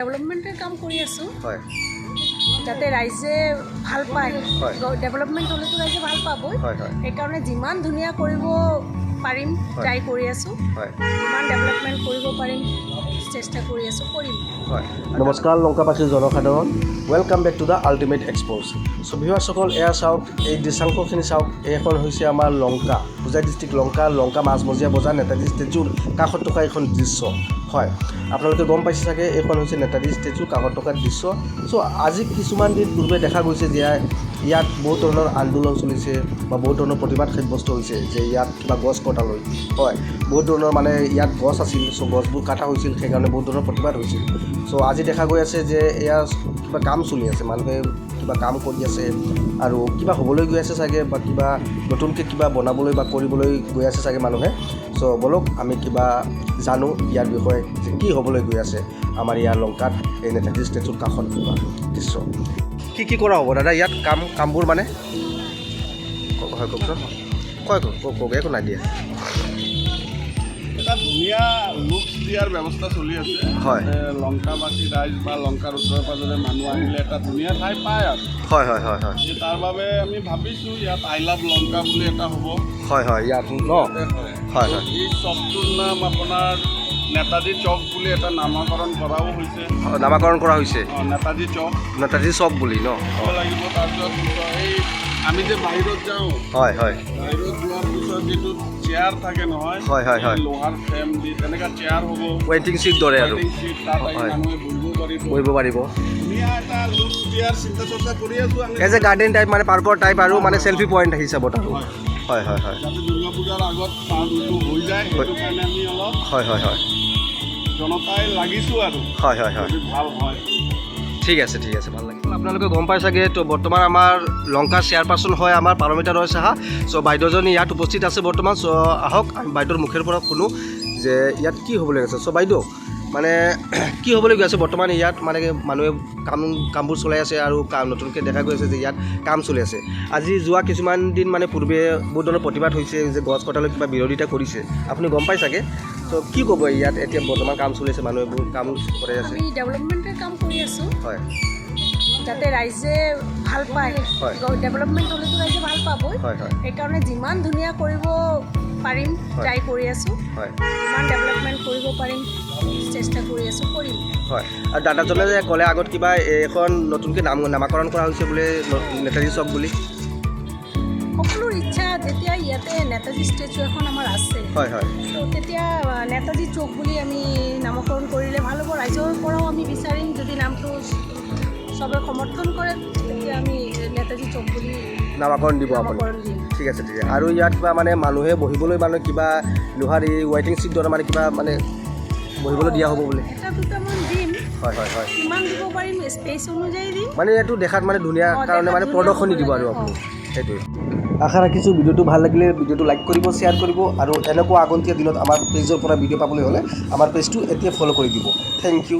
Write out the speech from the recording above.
ডেভেলপমেণ্টৰ কাম কৰি আছোঁ যাতে ৰাইজে ভাল পায়। ডেভেলপমেণ্ট হ'লেতো ৰাইজে ভাল পাবই। হয় হয় সেইকাৰণে যিমান ধুনীয়া কৰিব পাৰিম ট্ৰাই কৰি আছোঁ। যিমান ডেভেলপমেণ্ট কৰিব পাৰিম চেষ্টা কৰি আছোঁ, কৰিম। হয়, নমস্কাৰ লংকাবাসীৰ জনসাধাৰণ, welcome back to the Ultimate Expose. So ভিউৱাৰ্ছসকল, এয়া চাওক, এই দৃশ্যাংশখিনি চাওক। এইখন হৈছে আমাৰ লংকা, হোজাই ডিষ্ট্ৰিক্ট লংকা, লংকা মাজমজিয়া বজাৰ, নেতাজী ষ্টেচুৰ কাষত থকা এইখন দৃশ্য হয়। আপোনালোকে গম পাইছে চাগে, এইখন হৈছে নেতাজী ষ্টেচুৰ কাষত থকা দৃশ্য। চ' আজি কিছুমান দিন পূৰ্বে দেখা গৈছে যে ইয়াত বহুত ধৰণৰ আন্দোলন চলিছে বা বহুত ধৰণৰ প্ৰতিবাদ সাব্যস্ত হৈছে যে ইয়াত কিবা গছ কটালৈ হয়, বহুত ধৰণৰ মানে ইয়াত গছ আছিল, চ' গছবোৰ কটা হৈছিল, সেইকাৰণে বহুত ধৰণৰ প্ৰতিবাদ হৈছিল। চ' আজি দেখা গৈ আছে যে এয়া কিবা কাম চলি আছে, মানুহে কিবা কাম কৰি আছে আৰু কিবা হ'বলৈ গৈ আছে চাগে বা কিবা নতুনকৈ কিবা বনাবলৈ বা কৰিবলৈ গৈ আছে চাগে মানুহে। চ' ব'লক, আমি কিবা জানো ইয়াৰ বিষয়ে যে কি হ'বলৈ গৈ আছে আমাৰ ইয়াৰ লংকাত এই নেতাজী ষ্টেচুৰ কাষত থকা দৃশ্য। কি কি কৰা হ'ব দাদা ইয়াত কামবোৰ মানে হয়, কওকচোন। কয়, কওক কওক কওক, একো নাই দিয়া। এটা ধুনীয়া লুকছ দিয়াৰ ব্যৱস্থা চলি আছে। লংকাবাসী ৰাইজ বা লংকাৰ ওচৰে পাজৰে মানুহ আহিলে এটা ধুনীয়া ঠাই পায় আৰু হয় হয় হয় হয় এই তাৰ বাবে আমি ভাবিছোঁ ইয়াত I love Lanka বুলি এটা হ'ব। হয় হয় ইয়াত ন? হয়। হয় হয় এই চকটোৰ নাম আপোনাৰ নেতাজী চক বুলি এটা নামাকৰণ কৰাও হৈছে। নামাকৰণ কৰা হৈছে। অঁ, নেতাজী চক। নেতাজী চক বুলি ন? হ'ব লাগিব। তাৰপিছত এই আমি যে বাহিৰত যাওঁ, হয় হয় বাহিৰত যোৱাৰ পিছত যিটো চেয়াৰ থাকে নহয়, হয়, হয়, হয়। এই লোহাৰ ফ্ৰেম দি তেনেকুৱা চেয়াৰ হ'ব। ৱেইটিং চিট দৰে আৰু। ৱেইটিং চিট, তাত আহি মানুহে বহিব পাৰিব। বহিব পাৰিব। ধুনীয়া এটা লুক দিয়াৰ চিন্তা চৰ্চা কৰি আছোঁ আমি। এজ এ গাৰ্ডেন টাইপ, মানে পাৰ্কৰ টাইপ আৰু মানে চেলফি পইণ্ট হিচাপত আৰু। হয়। হয় হয় হয় যাতে দুৰ্গা পূজাৰ আগত কামটো হৈ যায়, সেইটো কাৰণে আমি অলপ হয় হয় হয় জনতাই লাগিছোঁ আৰু হয় হয় হয় যদি ভাল হয়। ঠিক আছে, ঠিক আছে, ভাল লাগিল। আপোনালোকে গম পাই চাগে, তো বৰ্তমান আমাৰ লংকাৰ চেয়াৰপাৰ্চন হয় আমাৰ পাৰমিতা ৰয় সাহা। চ' বাইদেউজনী ইয়াত উপস্থিত আছে বৰ্তমান। চ' আহক, আমি বাইদেউৰ মুখেৰ পৰা শুনো যে ইয়াত কি হ'বলৈ আছে। চ' বাইদেউ, মানে কি হ'বলৈ গৈ আছে বৰ্তমান ইয়াত? মানে মানুহে কামবোৰ চলাই আছে আৰু কাম নতুনকৈ দেখা গৈ আছে যে ইয়াত কাম চলি আছে। আজি যোৱা কিছুমান দিন মানে পূৰ্বে বহুত ধৰণৰ প্ৰতিবাদ হৈছে যে গছ কটালৈ কিবা বিৰোধিতা কৰিছে, আপুনি গম পাই চাগে। চ' কি ক'ব, ইয়াত এতিয়া বৰ্তমান কাম চলি আছে, মানুহে বহুত কাম কৰি আছে। আমি ডেভেলপমেণ্টৰ কাম কৰি আছোঁ যাতে ৰাইজে ভাল পায়। ডেভেলপমেণ্ট হ'লেতো ৰাইজে ভাল পাবই। হয় হয় সেইকাৰণে যিমান ধুনীয়া কৰিব পাৰিম ট্ৰাই কৰি আছোঁ। যিমান ডেভেলপমেণ্ট কৰিব পাৰিম চেষ্টা কৰি আছোঁ, কৰিম। হয়, আৰু দাদাজনে যে ক'লে আগত কিবা এইখন নতুনকৈ নামাকৰণ কৰা হৈছে বোলে নেতাজী চক বুলি। সকলোৰ ইচ্ছা, যেতিয়া ইয়াতে নেতাজী ষ্টেচু এখন আমাৰ আছে, হয় হয় তো তেতিয়া নেতাজী চক বুলি আমি নামকৰণ কৰিলে ভাল হ'ব। ৰাইজৰ পৰাও আমি বিচাৰিম, যদি নামটো চবে সমৰ্থন কৰে, তেতিয়া আমি নেতাজী চক বুলি নামাকৰণ দিব আপুনি। নামকৰণ দিম। ঠিক আছে, ঠিক আছে। আৰু ইয়াত কিবা মানে মানুহে বহিবলৈ মানে কিবা লোহাৰ এই ৱেইটিং চিট দৰে মানে কিবা মানে বহিবলৈ দিয়া হ'ব বোলে। এটা দুটামান দিম। হয় হয় হয় কিমান দিব পাৰিম, স্পেচ অনুযায়ী দিম। মানে এইটো দেখাত মানে ধুনীয়া কাৰণে দেখাত মানে ধুনীয়া প্ৰদৰ্শনী হ'ব দিব আৰু লাগে। আপুনি সেইটোৱে। আশা ৰাখিছোঁ, ভিডিঅ'টো ভাল লাগিলে ভিডিঅ'টো লাইক কৰিব, শ্বেয়াৰ কৰিব আৰু এনেকুৱা আগন্তুক দিনত আমাৰ পেজৰ পৰা ভিডিঅ' পাবলৈ হ'লে আমাৰ পেজটো এতিয়া ফ'ল' কৰি দিব। Thank U.